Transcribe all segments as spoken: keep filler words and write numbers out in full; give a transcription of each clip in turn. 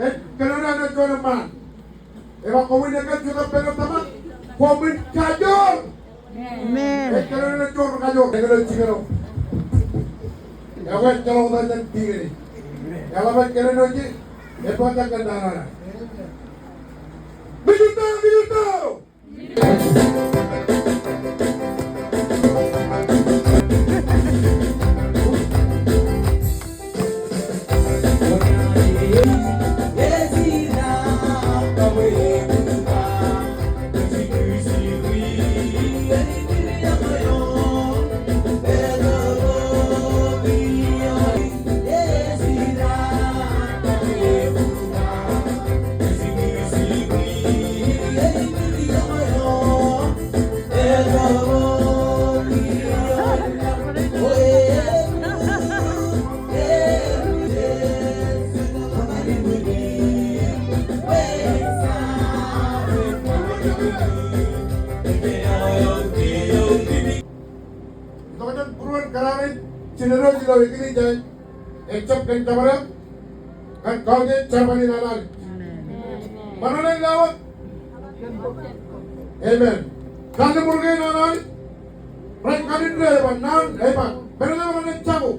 Ej kōnono āinwōt juon eṃṃaan. Ej ba koṃwin ekar jutak pād ilo tōmak, koṃwin kajoor. Amen. Ej kōnono āinwōt juon kajoor. Ej kōnono jikin eo. Ekwe ejjeḷọk wōt jān tikōn in. Eḷap ej kōnono jikin. Ej ba ejjab kōnono. Mijit eo, mijit eo. Itok jān būruon kōrā in, jined eo ilo eklejia in, ejjab kōn jabdewōt, kōn kautiej jerbal in an Anij. Ṃōṇōṇō in lewōj. Amen. Kanniṃur kein an Anij rej kanin ro, ej ba naan, ej ba, men eo rej jako.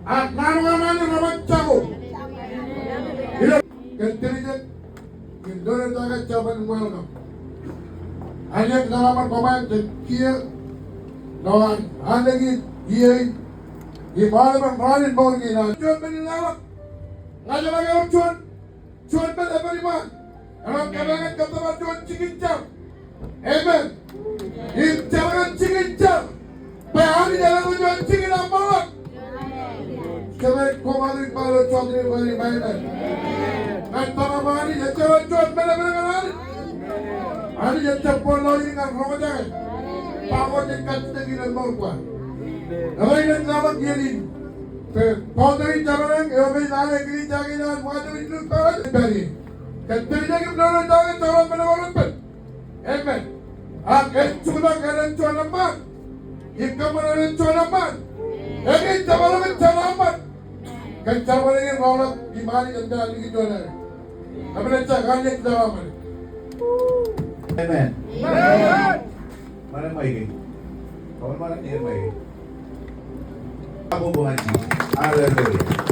Ak naan eo an Anij rej jako. Ilo kōn tōl ijin, im nono ta ke jerbal in welcome. Āinwōt eḷap an koṃ ej kiiō, ilo an, an āinwōt kiiō in, im aolepen raan in mour kein an. Juon men in lewōj. Ña ij ba ke ewōr juon, juon men eban iṃaan. Eḷap kōmeañ kōttōpar juon jikin jar. Amen. Im jar ñan jikin jar. Bwe Anij enaaj juon jikin eṃṃanḷọk. Jete koṃ ij ba ilo jota in, ba amen. Ñan tōmak bwe Anij ejjab juon men eban ñan Anij. Anij ejjab bōk lọjilñin ñan roñjake. Bwe kwōj kajjitōk ilo mour ko. Eḷap an ij ba ke iien in, bwe boundary jabdewōt eo ej an eklejia kein an Wāween Hills Baptist Church. Kōn tōl ijin im nono ta ke jerbal men ko reppen. Amen. Ak ej jutak āinwōt juon eṃṃaan. Im kōṃṃan āinwōt juon eṃṃaan. Ekwe ej jerbal eo ej jerbal eṃṃan. Kōn jerbal in ej roñḷọk im Anij ej likūt juon eo. Amen. Ejja kajjitōk ilo jerbal in. Amen. Amen. Ṃane ṃaik e. Kōṃṃan ṃane ṃaik e. Hallelujah.